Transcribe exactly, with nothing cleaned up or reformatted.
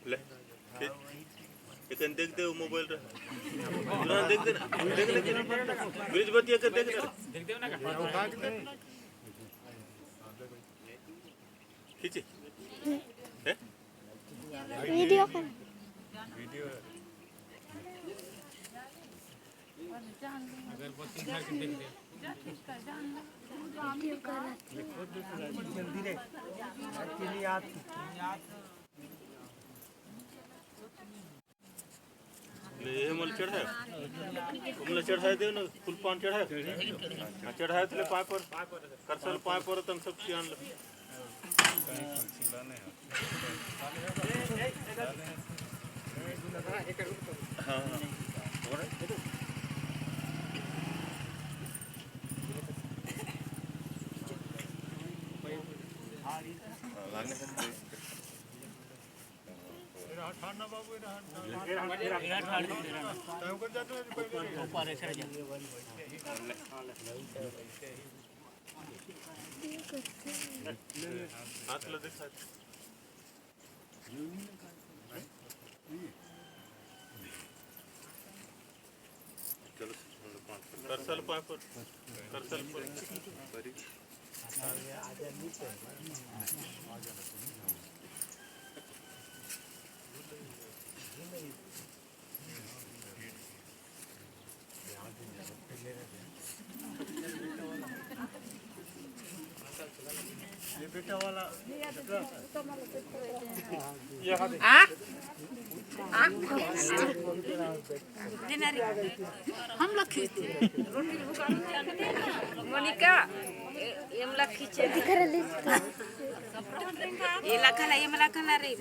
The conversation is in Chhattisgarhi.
ले, खींच। एकन देख दे, वो मोबाइल रे। ना, देख दे ना, देख दे, देख दे। ब्रिज बतिया के देख दे। खींची। हैं? वीडियो कर। ले, ये मल चढ़ाए। तुमने चढ़ाए दे ना, फूल पान चढ़ाए। हाँ, चढ़ाए तो ले पाए पर। करसल पाए पर तन सब सियान ले। हाँ, हाँ। हाथ ला दिखा। चलो, करसल पाए पर, करसल पर। हम लोग खींचते। मोनिका, ए-, एमला खींचे। ये लखन, ये लखन रे।